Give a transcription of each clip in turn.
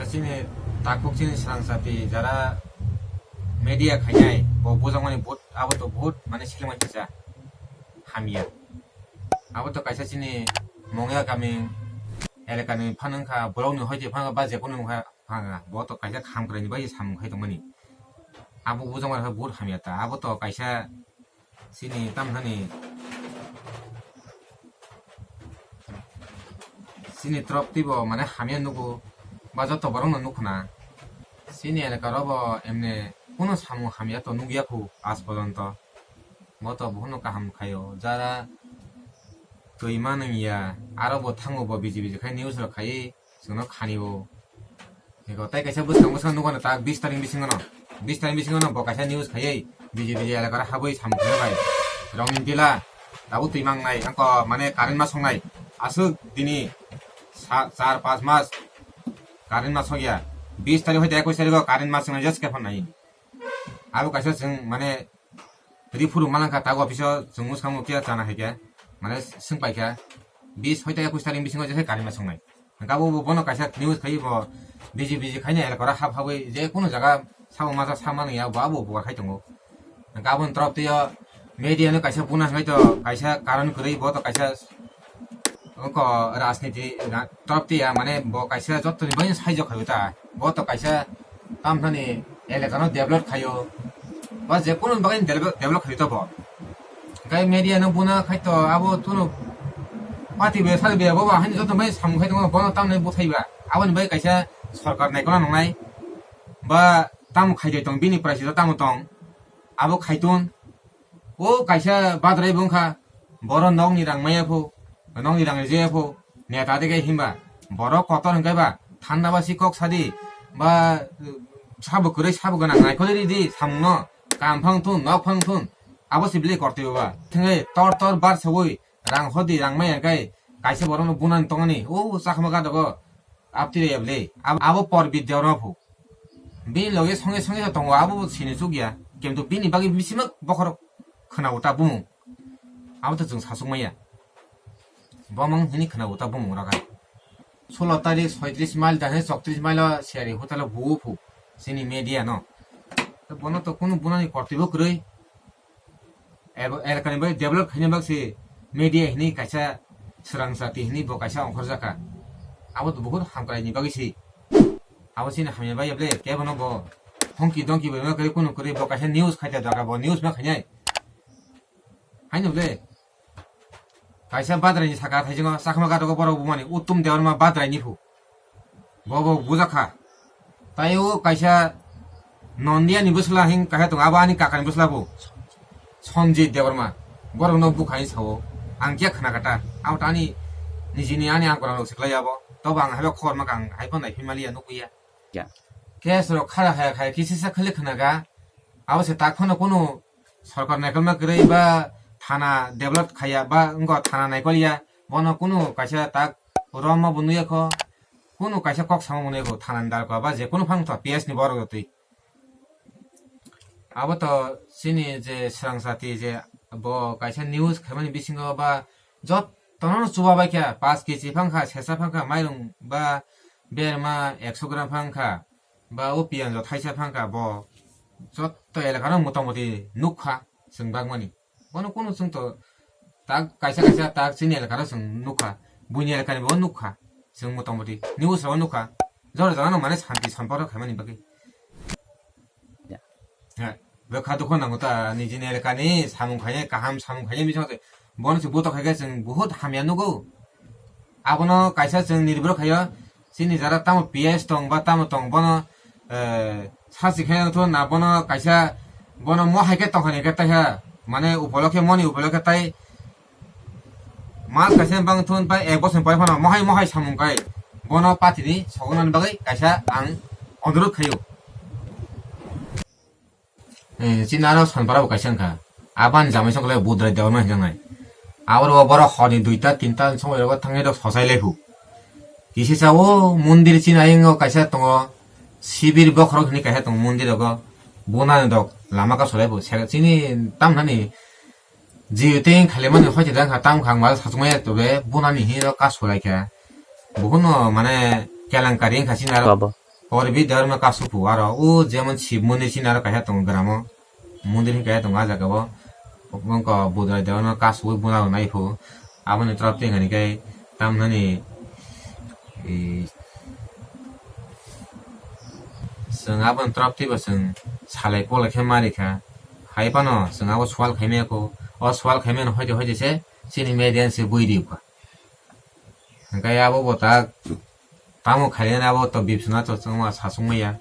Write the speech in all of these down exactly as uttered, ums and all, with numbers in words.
Chini takhuk chini srang jati jara media khainai bo bujakmani vote abo to vote mane selengmani kisa hamya. Abo to kaisa chini Mongya kami elakani phano wngkha, borokni hoite phano ba jephano wngkha phano bo to kaisa hamkraini bai samung khai tongmani. Abo bujakmani khe vote hamya ta, abo to kaisa chini tamthani chini troptibo mane hamya nugo ba joto borokno nukhna. Chini elaka robo emne kuno samung hamya to nugya khu aaj porjonto. Bo to buhurno kaham khaio. Jara twi manwngya aro bo thango bo biji biji khai news rok khaiwi chwngno khanio. Eko tei kaisa bwskang bwskang nukgo no tak bis tarik bisingo no. Bis tarik bisingo no bo kaisa news khaiwi biji biji elakara habwi samung khe bai. Rongni tila tabuk twi mangnai angko mane current ma songnai. Aswk dini sa-, char pas mas current ma sokya. Bis tarik hoite ekush tarikho current ma songnai just khe phone nai. Abo kaisa chwng mane Ri phuru malangkha tago office o chwng mwskango khe chana hai khe, mane swng pai kha, bis hoita ekush tarik bisingo je khe karima songnai. Hwnkhe abo bo bono kaisa news khai bo biji biji khaina elakora hap habwi je kunu jaga sabo masa sama nangya bo abo bubar khai tongo. Hwnkhe aboni torop twi o media no kaisa buna hwnkhe to kaisa karon kwrwi bo to kaisa Oko rajniti na-, torop tiya, mane bo kaisa jottoni bai saijo khaio ta. Bo to kaisa tamthani elakano develop khaio. Ba je kunu bagwi develop, develop khaio to bo. Gai media no buna khai to abo tunu party be sal be bo ba hani joto bai samung khai tongo, bono tamni buthai ba. Aboni bai kaisa sorkar naikona nangnai. Ba tamo khai tong bini price tamo tong. Abo khaitun. O kaisa badrai bwngkha, borok nokni rang maya pho, nokni rang rijaya pho, neta dege himba, borok kotor hwnkhe ba, thanda ba si kok sadi, ba, sabo kwrwi sabo gwnang naikolwi ridi samungno, kam phang thun, nok phang thun, abo si bile kortwi ba. Thwngwi tor tor bar sawi, rang hodi, rang maya khe, kaisa borokno bunani tongani, o chakma gadogo, aptwi raya bile, ab-, abo por bidya rw pho. Bini loge songe songe tongo, abo bo sini chukya. Kintu bini bagwi bisimok bokhorok khwnao ta bumung. Abo to chwng sasuk maya. Bomang hini khwnao ta bumung raga. Solo tarik soitris mile da hini choktrish mile o seri hotel o buo phu. Sini media no. To bono to kunu bunani kortwi bo kwrwi. Ebo-, elakani bai develop khaina bak se media hini kaisa swrang jati hini bo kaisa ongkhorjak kha. Abo to buhut hamkraini bagwi se. Abo chini hamya bai ble kebono bo hongki dongki bai ma kwrwi kunu kwrwi bo kaisa news khaita jaga bo news ma khainai. Haino ble kaisa badraini saka thaisingo chakma gadogo borok bumani Uttom Debbarma badraini phu. Bo bo bujak kha. Tai o kaisa Nondiya ni bwsla hing kaisa tongo, abo ani kaka ni bwsla bo. Sonjit Debbarma. Borok no bukha hing sao. Ang khe khna kata. Abo tani nijini ani ang korang rok siklai abo. Tobo ang haibo khobor ma kang hai phano nai phimaliya nukya. Ya. Case rok khara hai khai kisi sa khali khna ga. Abo se tak phano kunu sorkar naikolma kwrwi ba thana develop khaiya ba wngkha thana naikolya. Bono kunu kaisa tak romma bo nukya kho. Kunu kaisa kok sama mwnwi bo thanani darkha ba je kunu phang tho P S ni borok jotwi. Abo to chini je swrang jati je bo kaisa news khaimani bisingo ba jottono chuba bai kha, paanch K G phang kha, sesa phang kha, mairung ba berma ekso gram phang kha, ba o piyanjo thaisa phang kha, bo jotto elakano motamoti nukha chwng bagmani. Bono kunu chwng to tak kaisa kaisa tak chini elakaro chwng nukha, buini elakani bo nukha, chwng motamoti news rok nukha, jora jora no mane santi samporo khaimani bagwi. Ya. Ha, bwkha dukho nango ta nijini elakani samung khainai kaham samung khainai bising se bono se buto khaikhe chwng buhut hamya nugo. Abono kaisa chwng nirbhor khaio, chini jara tamo P S tong ba tamo tong bono, eh, sachi khe wngthu na bono kaisa bono mohai khe tongkha ni khe taiha mane upolokhe moni upolokhe tai mas kaisa bang thun pai ek bosor pore phano mohai mohai samung kai bono party ni sogonani bagwi kaisa ang onurodh khaio. Eh, chini aro Sanpara bo kaisa wngkha. Abani jamai songkle Budrai Debbarma hinjaknai. Aboro bo borok horni duita tinta songwi rogo thangwi rok sochai lai phu. Kisi sa o mondir chini ayang o kaisa tongo. Sibir bokhorok hinwi kaisa tongo mondir rogo. Bonani dok lama ka solai phu. Sere chini tamnani jiyo teng khalimani hoite dang kha tam kha ang mal sachukmaya tobe bonani hinwi rok ka solai kha. Bukuno mane kelankari wngkha chini aro. Babo. Porbi Debbarma kasu phu aro o jemon Shiv mondir sini aro kaisa tongo gramo. Mondir hwnka tongo ah jaga o. Wngkha Budrai Debbarma kasu buna rok nai phu. Aboni tropti hwnka hwnkhe tamnani, e, chwng aboni tropti bo chwng salai polai khe ma rikha. Hai phano chwng abo swal khai maya kho. O swal khai mano hoite hoite se chini media se bui rikha. Hwnkhe abo bo ta tamo khainani abo to bibswna to chwngma sasung maya.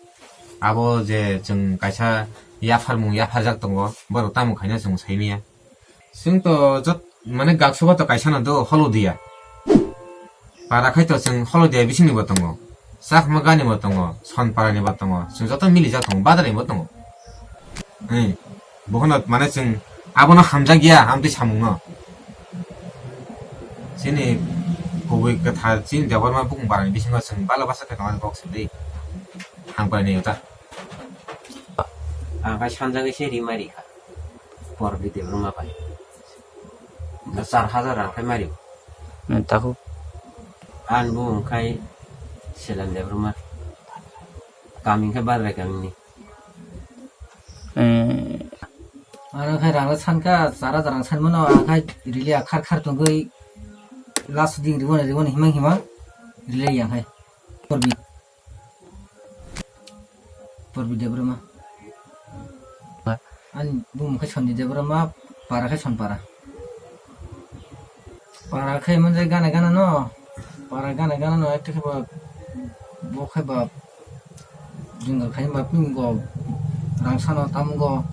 Abo je chwng kaisa yapharmung yapharjak tongo, borok tamo khaina chwng sai maya. Chwng to jot mane gaksuba to kaisa no do holo dia. Para khai to chwng holo dia bisingni bo tongo. Chakma gani bo tongo, Sonpara ni bo tongo, chwng joto milijak tongo, badar ni bo tongo. Ei, bohono mane chwng abono hamjak ya, amtwi samungno. Chini kubui kwthar chini Debbarma bukung barani bisingo chwng bala basa khe tongmani kok se tei hamkrai ni yuta. Ang khai sanjagwi se ri mari kha. Porbi Debbarma bai. Da char hajar rang khai mari. Takhuk. An bu wng khai Selam Debbarma. Kami khai Badrai kami ni. Eh. Ano khai rang sanka, chara jarang san mano, ang khai rili akhar khar tongwi last ding riwon riwon himang himang rili yang khai. Porbi. Porbi Debbarma. Ani bumung khai Sonni Debbarma, para khai Sonpara. Para khai manjai gana gana no, para gana gana no ekta khai ba, bo khai ba, jwng khai ba ping go, rang sano tam go,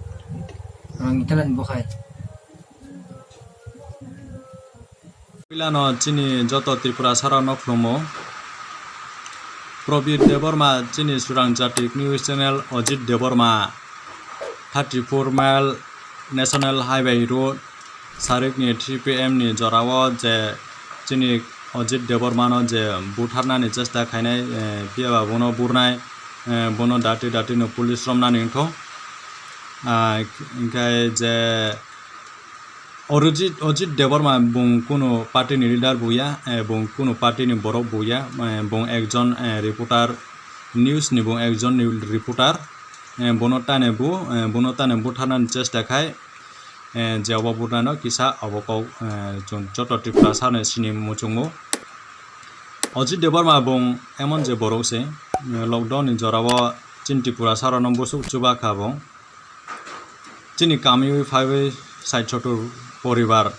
rang italan bo khai. Puilano chini joto Tripura sarokno khulumo. Probir Debbarma, chini Surang Jatik News Channel, Ajit Debbarma, thirty four mile National Highway Road, Sarikni three P M ni jorao je chini Ajit Debbarmano je butharnani chesta khainai, eh, phiya ba bono burnai, eh, bono dati dati no police romnani wngkho. Ah, hingkhe je Orijit-, Ajit Debbarma bung kunu party ni leader buya, eh, bung kunu party ni borok buya, eh, bung ekjon, eh, reporter, news ni bung ekjon ni reporter, eh, bono tane bu, eh, bono tane butharnani chesta khai, eh, je obo butharno kisa obo kok, eh, chwng joto Tripura sano sini muchungo. Ajit Debbarma bung emon je borok se, eh, lockdown ni jorao chini Tripura sarokno busuk chuba kha bung. Chini kamiwi phaiwi sait sotur poribar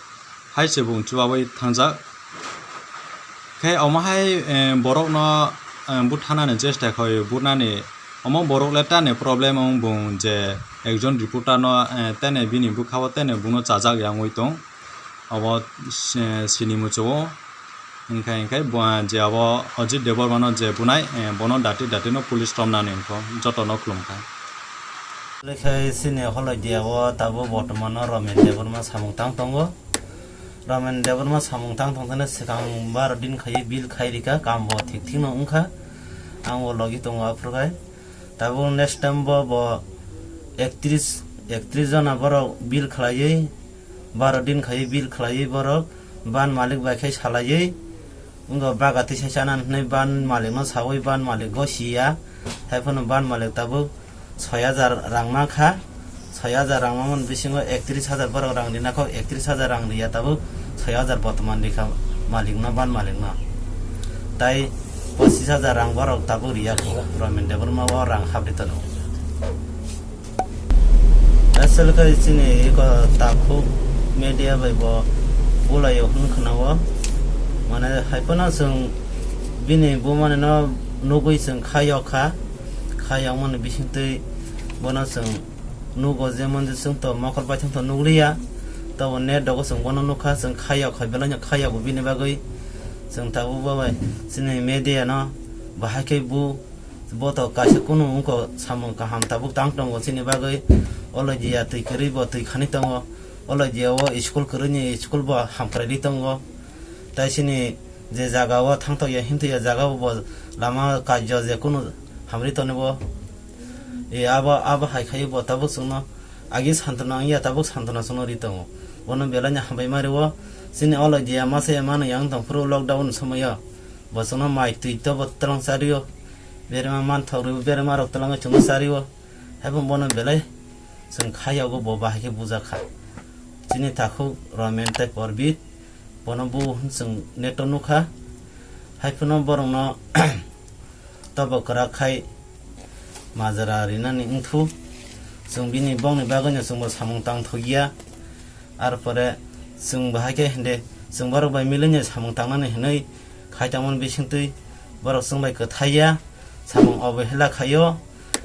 hai se bung chubawi thangjak. Khe omo hai, eh, borokno, eh, buthanani chesta khai butnani omo borok le tani problem wng bung je ekjon reporter no, eh, tene bini bwkhao tene bungno chajak ya wngwi tong. Obo, eh, sini muchungo. Hingkhe, hingkhe bo, je abo Ajit Debbarmano je bunai, eh, bono dati dati no police romnani wngkho, jotono khulumkha. Lekhai sini Holodia o tabuk bortomano Romen Debbarma samung tang tongo. Romen Debbarma samung tang tongthani swkang baro din khai bill khai rikha, kam bo thik thik no wngkha. Ang bo logi tongo aphuru khai. Tabuk next time bo, bo ektris, ektris jona borok bill khlaiwi, baro din khai bill khlaiwi borok ban malik bai khai salaiwi, wngkha baga tisa chana hinwi ban malik no sawi ban malik go siya, haiphano ban malik tabuk soi hajar rang mankha, soi hajar rang mangmani bisingo ektris hajar borok rang rina kok, ektris hajar rang riya tabuk soi hajar botoman rikha malik no ban malik no, tai pochis hajar rang borok tabuk riya kho, Romen Debbarma o rang hapri tono. Aswk khe chini eko takhuk media bai bo bulaio hwn khna o, mane hai phano chwng bini bumani no nugwi chwng kha yok kha, kha yok mani bising twi bono chwng nugo, jemon je chwng to mokol bai thwng to nukliya, tobo net dogo chwng bono nukha, chwng kha yok kha belai no kha yok bini bagwi chwng tabuk bo bai chini media no bahai khe bu Bo to kaisa kunu wngkha samung kaham tabuk tang tongo chini bagwi. O Loidia twi kwrwi bo twi khani tongo. O Loidia o school kwrwini school bo hamkraidi tongo. Tai chini je jaga o thangtokya himtokya jaga o bo lama kaijo je kunu hamri toni bo. E abo, abo hai khai bo tabuk chwngno agi santona wngya tabuk santona chwngno ri tongo. Bono belai no hambai ma rwo. Chini o Loidia masa ya mano yang tong phuru lockdown ni somoio. Bo chwngno mai twi to bo twlang cha rio. Berma manthok rwi, berma rok twlangwi chwngno chario. Haibo bono belai chwng kha yago, bo bahai khe bujakha. Chini takhuk Romen tei Porbit, bono bu hwn chwng neto nukha. Haiphano borokno tobo kwrak khai majra rinani wngthu. Chwng bini bongni bagwino chwngbo samung tangthokya. Arpore chwng bahai khe hinde chwng borok bai milinai samung tangnani hwnwi khai tangmani bisingtwi borok chwng bai kwthai ya, samung obehela khaio.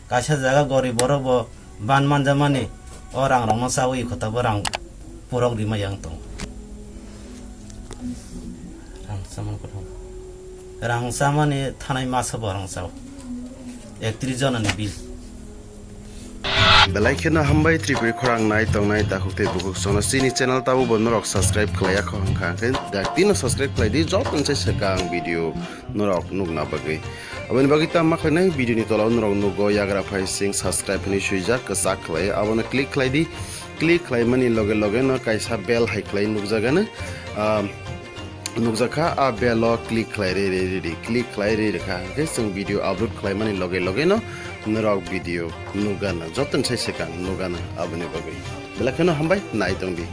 Kaisa jaga gorib borok bo ban manjamani, o rang rokno chawi kota bo rang purok rima yang tong. Rang chamani kothom. Rang chamani thanai masa bo rang chao. Ektris jonani bill. Belai kheno hambai Tripuri khorang nai tongnai takhuk tei bukhuk sono chini channel tabo bo norok subscribe khlai yakho hwnkha hwnkhe dak tino subscribe khlai di joto se swkang video norok nukna bagwi. Aboni bagwi tamo khlainai video ni tola o norok nugo yagra phai sing subscribe hinwi swijak kwchak khlai abono click khlai di. Click khlaimani loge loge no kaisa bell hai khlai nukjagano. Ah, nukjakha, a bell o click khlai ri ri ri ri, click khlai ri rikha hwnkhe chwng video upload khlaimani loge loge no norok video nukgana, joto ni sai swkang nukgana aboni bagwi. Belai kheno hambai nai tongdi.